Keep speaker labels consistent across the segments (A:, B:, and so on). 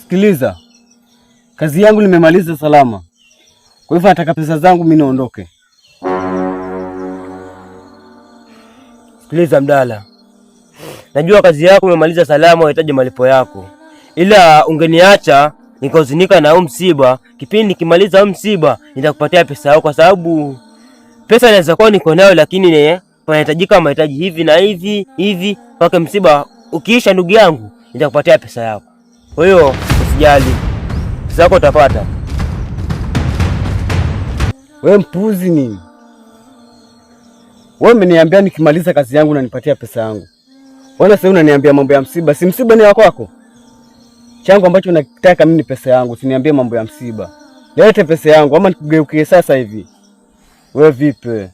A: Sikiliza, kazi yangu nimemaliza salama, kwa hivyo nataka pesa zangu mimi niondoke.
B: Sikiliza mdala, najua kazi yako umemaliza salama, unahitaji malipo yako, ila ungeniacha nikahuzunika na huu msiba. Kipindi nikimaliza huu msiba nitakupatia pesa yako, kwa sababu pesa inaweza kuwa niko nayo, lakini panahitajika mahitaji hivi na hivi hivi. Mpaka msiba ukiisha, ndugu yangu, nitakupatia pesa yako. Kwa hiyo usijali, pesa yako utapata.
A: We mpuzi nini? Wewe umeniambia nikimaliza kazi yangu unanipatia pesa yangu. Wala sasa unaniambia mambo ya msiba. Si msiba ni wa kwako? Changu ambacho nakitaka mimi ni pesa yangu, usiniambie mambo ya msiba. Lete pesa yangu ama nikugeukie sasa hivi. Wewe vipi?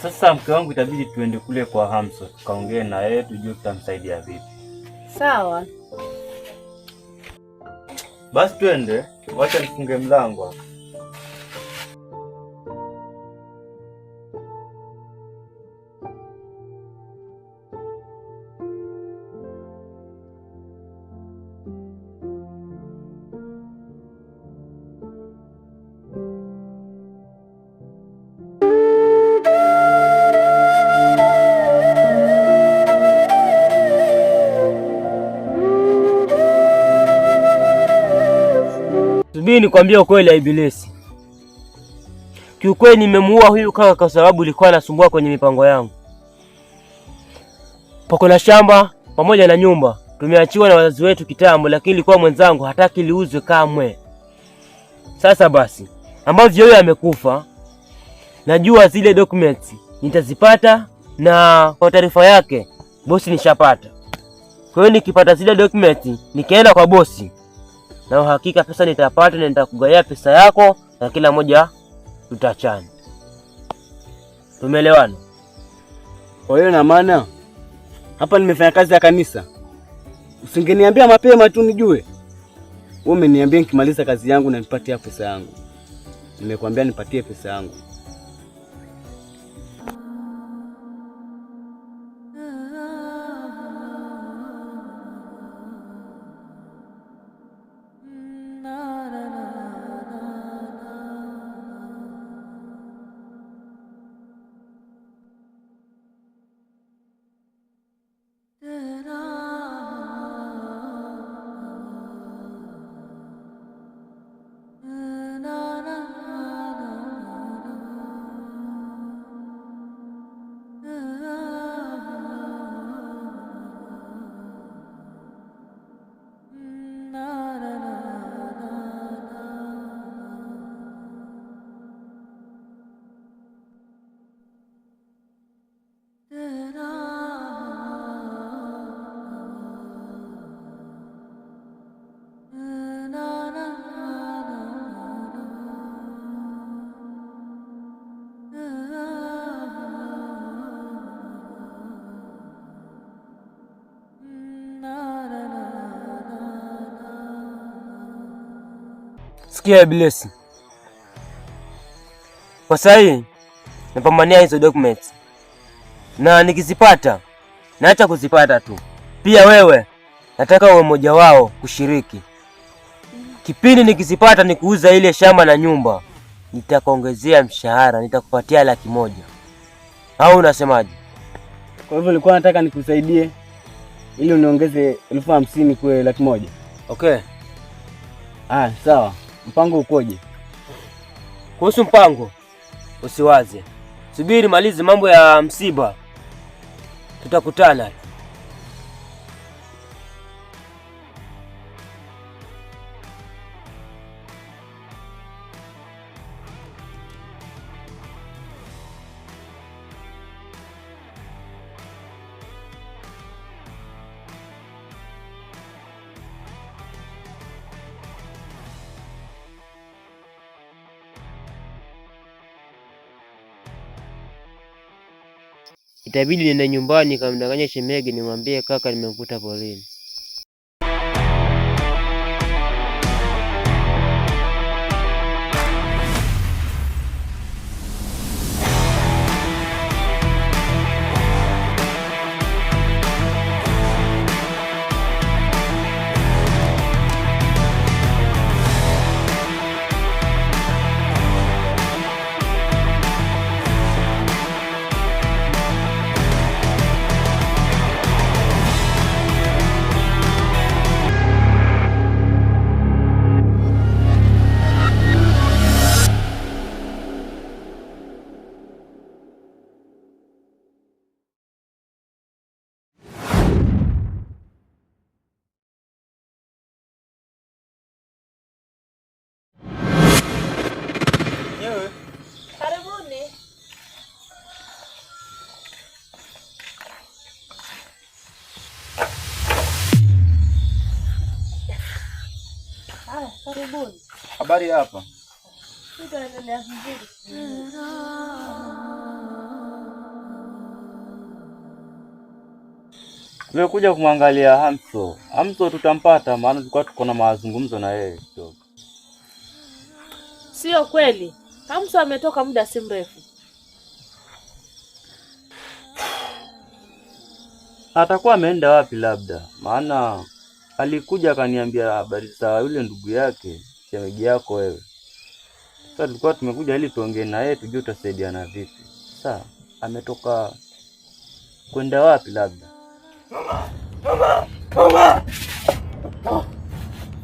C: Sasa mke wangu, itabidi tuende kule kwa Hamso tukaongee na yeye tujue tutamsaidia vipi.
D: Sawa.
C: Basi twende, wacha nifunge mlango hapa.
B: Mimi nikwambia ukweli ya Ibilisi. Kiukweli nimemuua huyu kaka kwa sababu ilikuwa anasumbua kwenye mipango yangu. Poko la shamba pamoja na nyumba tumeachiwa na wazazi wetu kitambo, lakini ilikuwa mwenzangu hataki liuzwe kamwe. Sasa basi, ambavyo yeye amekufa, najua zile documents nitazipata, na kwa taarifa yake bosi nishapata. Kwa hiyo nikipata zile documents nikienda kwa bosi, na uhakika pesa nitapata na nitakugawia pesa yako na kila moja tutachana. Tumeelewana?
A: Kwa hiyo na maana hapa nimefanya kazi ya kanisa. Usingeniambia mapema tu nijue. Wewe umeniambia nikimaliza kazi yangu na nipatie pesa yangu. Nimekwambia nipatie pesa yangu.
B: Sikia Ibilisi, kwa sasa hii napambania hizo documents na nikizipata naacha kuzipata tu. Pia wewe nataka uwe mmoja wao kushiriki. Kipindi nikizipata ni kuuza ile shamba na nyumba, nitakuongezea mshahara, nitakupatia 100,000. Au unasemaje?
A: Kwa hivyo nilikuwa nataka nikusaidie ili uniongeze 50,000 kwa 100,000.
B: Okay.
A: Ah, sawa. Mpango ukoje?
B: Kuhusu mpango usiwaze, subiri malizi mambo ya msiba, tutakutana. Itabidi niende nyumbani kamdanganya shemegi, nimwambie kaka nimemkuta porini.
D: Karibuni. Haya, karibuni.
C: Habari hapa.
D: Tutaendelea vizuri.
C: Tumekuja kumwangalia Hamso. Hamso tutampata, maana tulikuwa tuko na mazungumzo na yeye kidogo.
D: Sio kweli. Hamso ametoka muda si mrefu.
C: Atakuwa ameenda wapi labda? Maana alikuja akaniambia habari za yule ndugu yake, shemeji yako wewe. Sasa tulikuwa tumekuja ili tuongee na yeye tujue tutasaidiana vipi. Sasa ametoka kwenda wapi labda?
B: Mama! Mama! Oh,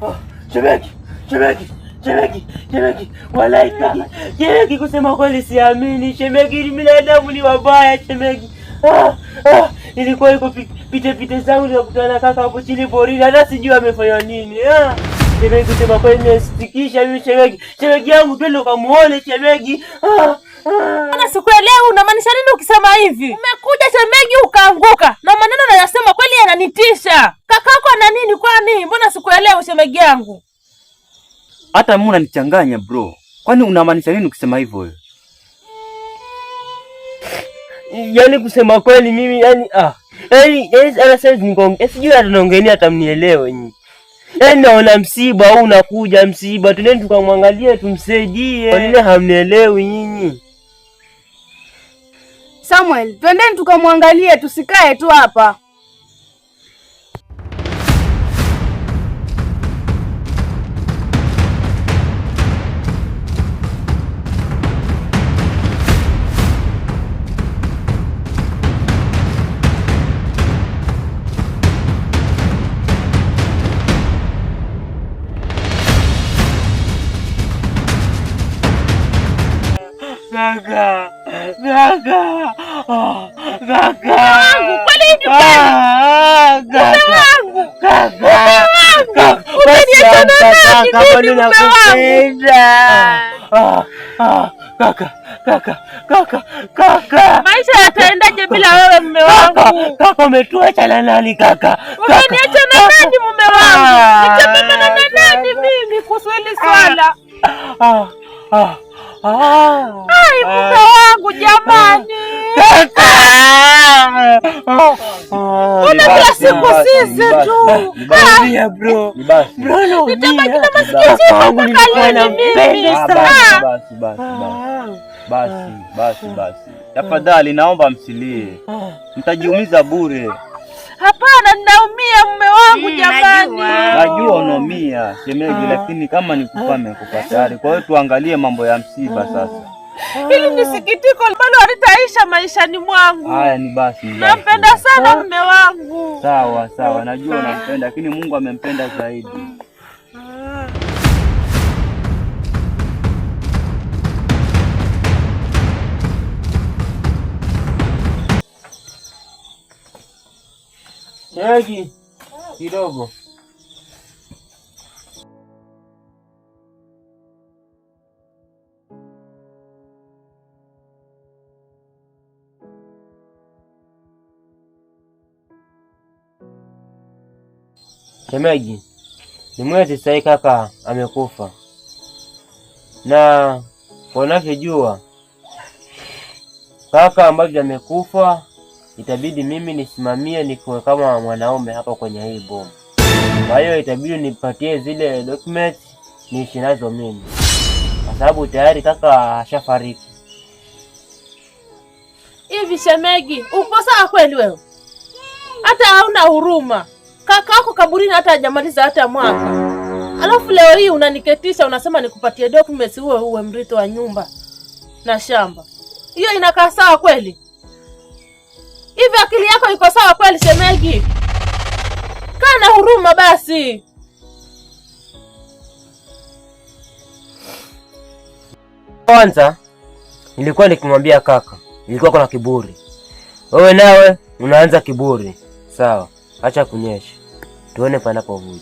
B: oh, shemeji, shemeji, shemeji, shemeji, walai kaka. Shemeji, kusema kweli siamini. Shemeji, binadamu ni wabaya shemeji. Ah, ah, nilikuwa iko pite pite zangu nikakutana na kaka hapo chini porini, hata sijui amefanya nini. Ah, shemeji, kusema kweli nimesitikisha mimi shemeji. Shemeji yangu twende ukamuone shemeji. Ah,
D: Mbona sikuelewi unamaanisha nini ukisema hivi? Umekuja shemeji ukaanguka na maneno unayosema kweli yananitisha. Kakako ana nini kwani? Mbona sikuelewi shemeji yangu?
C: Hata mimi unanichanganya bro. Kwani unamaanisha nini ukisema hivyo wewe?
B: Yaani kusema kweli mimi yani yani hata saizi niko sijui hata naongea nini hata mnielewe nyinyi. Yaani naona msiba huu unakuja msiba, twendeni tukamwangalie tumsaidie. Kwa nini hamnielewi nyinyi?
E: Samuel, twendeni tukamwangalie, tusikae tu hapa.
B: Kaka, kaka, oh, kaka.
D: Wangu, kweli ni kweli?
B: Ah, kaka.
D: Wangu.
B: Kaka.
D: Wangu. Umeniacha na nani
B: Kaka,
D: mimi
B: bado
D: mume wangu?
B: nakupenda. Ah, ah, kaka, kaka, kaka, kaka.
D: Maisha yataendaje bila wewe mume wangu?
B: Kaka, umetuacha na nani kaka?
D: Umeniacha na nani mume wangu? Nitapambana na nani mimi kuhusu hili swala?
B: Ah, ah, ah.
D: Ai, mume wangu jamani.
B: Kaka.
D: Mbona kila siku sisi tu?
B: Naumia bro.
A: Ni basi.
B: Bro, naumia.
D: Nitabaki na masikitiko
B: Kaka wangu
D: mpaka
B: nilikuwa
D: lini mimi?
B: nampenda
A: Ah,
B: sana.
A: basi, basi, basi, basi. Basi, basi, basi.
C: Tafadhali naomba msilie. Mtajiumiza bure.
D: Hapana, ninaumia mume wangu jamani.
C: Najua unaumia shemeji, lakini kama ni kufa amekufa tayari. Kwa hiyo tuangalie mambo ya msiba sasa.
D: Hili ni sikitiko ambalo halitaisha maishani mwangu.
C: Haya, ni basi, ni basi.
D: Nampenda sana mume wangu.
C: Sawa sawa, najua unampenda, lakini Mungu amempenda zaidi.
B: Shemeji, kidogo. Shemeji, ni mwezi sasa kaka amekufa, na kwa unavyojua kaka ambavyo amekufa Itabidi mimi nisimamie nikuwe kama mwanaume hapa kwenye hii boma. Kwa hiyo itabidi nipatie zile documents niishi nazo mimi, kwa sababu tayari kaka ashafariki.
D: Hivi shemegi, uko sawa kweli wewe? Hata hauna huruma. Kaka yako kaburini hata hajamaliza hata mwaka, alafu leo hii unaniketisha unasema nikupatie documents uwe mrithi wa nyumba na shamba. Hiyo inakaa sawa kweli? Hivi akili yako iko sawa kweli shemegi? Kaa na huruma basi.
B: Kwanza nilikuwa nikimwambia kaka, nilikuwa kuna kiburi. Wewe nawe unaanza kiburi. Sawa, acha kunyesha, tuone panapovuja.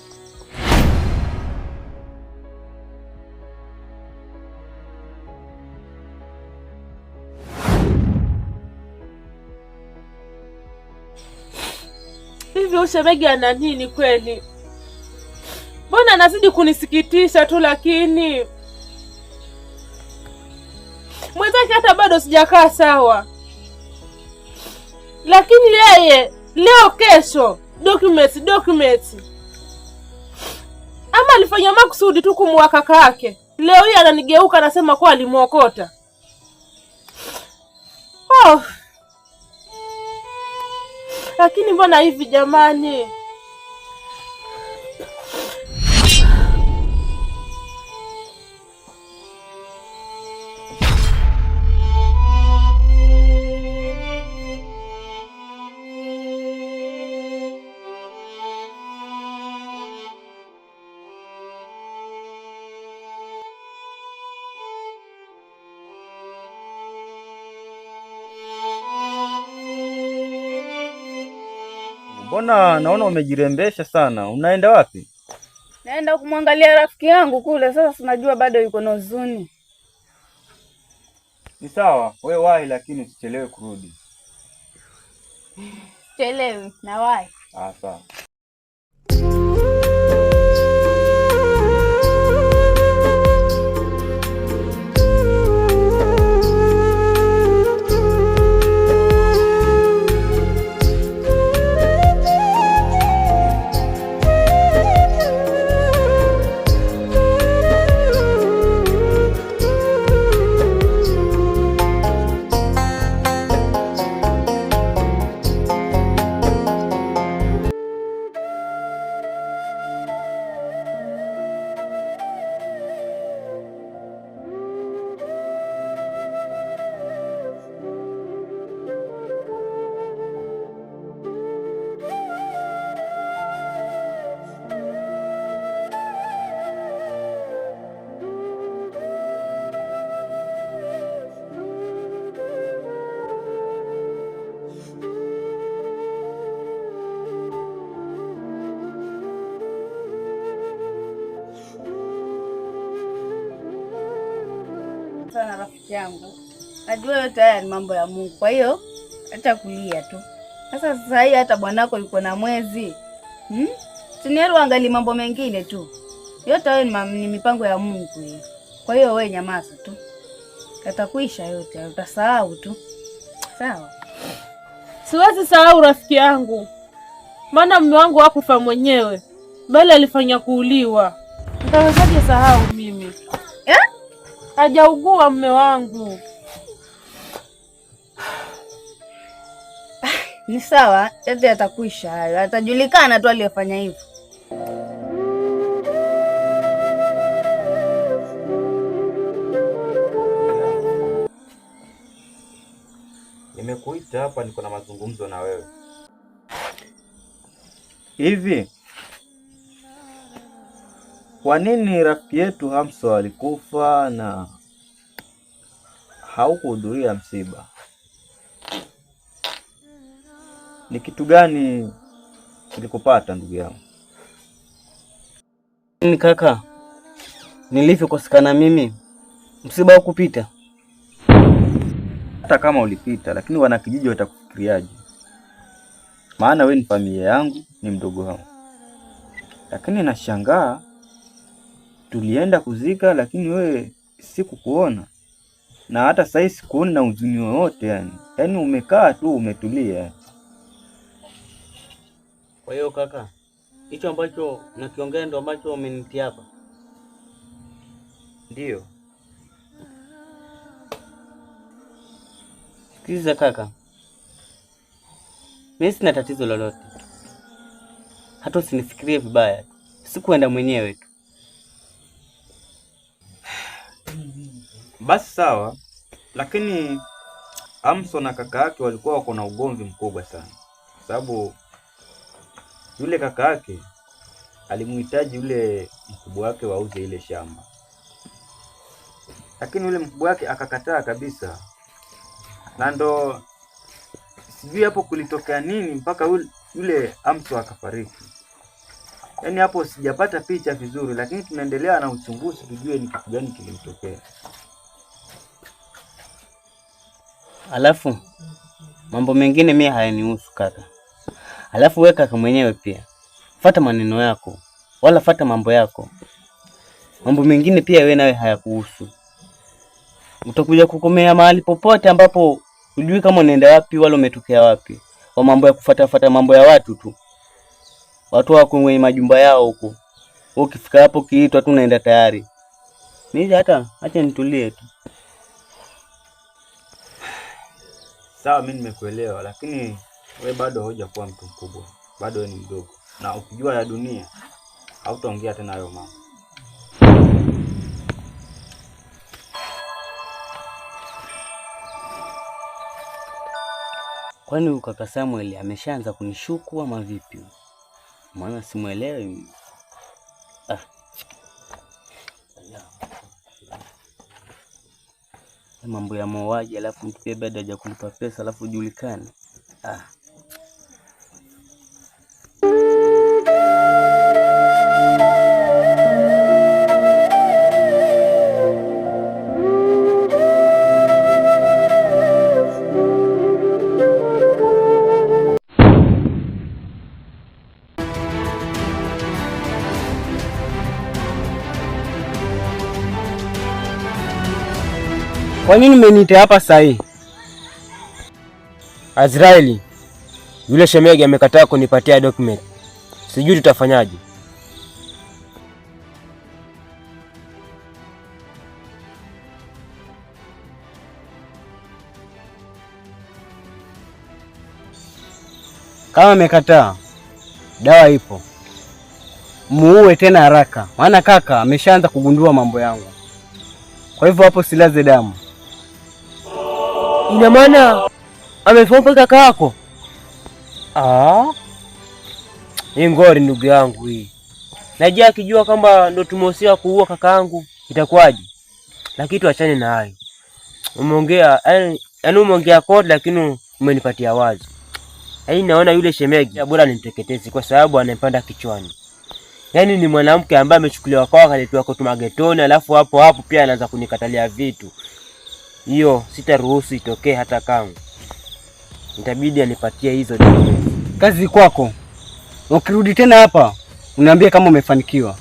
D: Hivi huyu shemegi ana nini kweli? Mbona anazidi kunisikitisha tu, lakini mwenzake hata bado sijakaa sawa, lakini yeye leo kesho documents documents. Ama alifanya makusudi tu kumuua kaka yake. Leo hii ananigeuka anasema kuwa alimwokota. Oh. Lakini mbona hivi jamani?
C: Mbona naona umejirembesha sana, unaenda wapi?
E: Naenda kumwangalia rafiki yangu kule. Sasa sinajua bado yuko na huzuni.
C: Ni sawa, we wahi, lakini usichelewe kurudi.
E: Chelewi na wahi.
C: Ah, sawa.
E: Sana rafiki yangu, najua yote haya ni mambo ya Mungu, kwa hiyo acha kulia tu. Sasa hii hata bwanako yuko na mwezi Sinielu, angali mambo mengine tu, yote hayo ni mipango ya Mungu hiyo. Kwa hiyo wewe nyamaza tu, yatakuisha yote, utasahau tu, sawa?
D: Siwezi sahau rafiki yangu, maana mume wangu hakufa mwenyewe, bali alifanya kuuliwa. Nitawezaje sahau mimi
E: eh?
D: Hajaugua mume wangu.
E: Ni sawa, yote yatakuisha hayo, atajulikana tu aliyefanya hivyo.
C: Nimekuita hapa, niko na mazungumzo na wewe. Hivi kwa nini rafiki yetu Hamso alikufa na haukuhudhuria msiba? Ni kitu gani kilikupata ndugu yangu?
A: Ni kaka, nilivyokosekana mimi msiba haukupita.
C: Hata kama ulipita, lakini wanakijiji watakufikiriaje? Maana we ni familia yangu, ni mdogo wangu. Lakini nashangaa tulienda kuzika, lakini wewe sikukuona, na hata sasa sikuoni na huzuni yoyote yani. Yaani umekaa tu umetulia.
F: Kwa hiyo kaka, hicho ambacho nakiongea ndo ambacho umenitia hapa?
C: Ndiyo.
F: Sikiliza kaka, mimi sina tatizo lolote, hata usinifikirie vibaya, sikuenda mwenyewe tu.
C: Basi sawa, lakini Amson na kaka yake walikuwa wako na ugomvi mkubwa sana, sababu yule kaka yake alimuhitaji yule mkubwa wake wauze ile shamba, lakini yule mkubwa wake akakataa kabisa, na ndo sijui hapo kulitokea nini mpaka yule Amson akafariki. Yaani hapo sijapata picha vizuri, lakini tunaendelea na uchunguzi tujue ni kitu gani kilimtokea.
F: Alafu mambo mengine mimi hayanihusu kaka. Alafu wewe kaka mwenyewe pia fata maneno yako, wala fata mambo yako. Mambo mengine pia wewe nawe hayakuhusu. Utakuja kukomea mahali popote ambapo hujui kama unaenda wapi wala umetokea wapi, kwa mambo ya kufatafata mambo ya watu tu. Watu wako kwenye majumba yao huko, wewe ukifika hapo kiitwa tu unaenda tayari. Mimi hata acha nitulie tu.
C: Sawa, mimi nimekuelewa, lakini we bado hujakuwa mtu mkubwa, bado wewe ni mdogo, na ukijua ya dunia hautaongea tena hayo mambo.
F: Kwani huyu kaka Samuel ameshaanza kunishuku ama vipi? Maana simuelewi mimi. Mambo ya mauaji alafu mtu pia bado hajakulipa pesa alafu ujulikane.
A: Kwa nini umeniita hapa sasa hii?
B: Azraeli, yule shemegi amekataa kunipatia document. Sijui tutafanyaje.
A: Kama amekataa, dawa ipo. Muue tena haraka, maana kaka ameshaanza kugundua mambo yangu. Kwa hivyo hapo silaze damu.
B: Ina maana amefoka kaka yako? Hii ngori ndugu yangu hii. Najua akijua kwamba ndo tumehusiwa kuua kaka yangu itakuwaje? Lakini tuachane na hayo. Umeongea, yaani umeongea kote lakini umenipatia wazo. Yaani naona yule shemegi bora nimteketeze kwa sababu anampanda kichwani. Yaani ni mwanamke ambaye amechukuliwa kwao akaletwa kwa magetoni, alafu hapo hapo pia anaanza kunikatalia vitu. Hiyo sitaruhusu itokee hata kama. Itabidi anipatie hizo documents.
A: Kazi kwako. Ukirudi tena hapa uniambie kama umefanikiwa.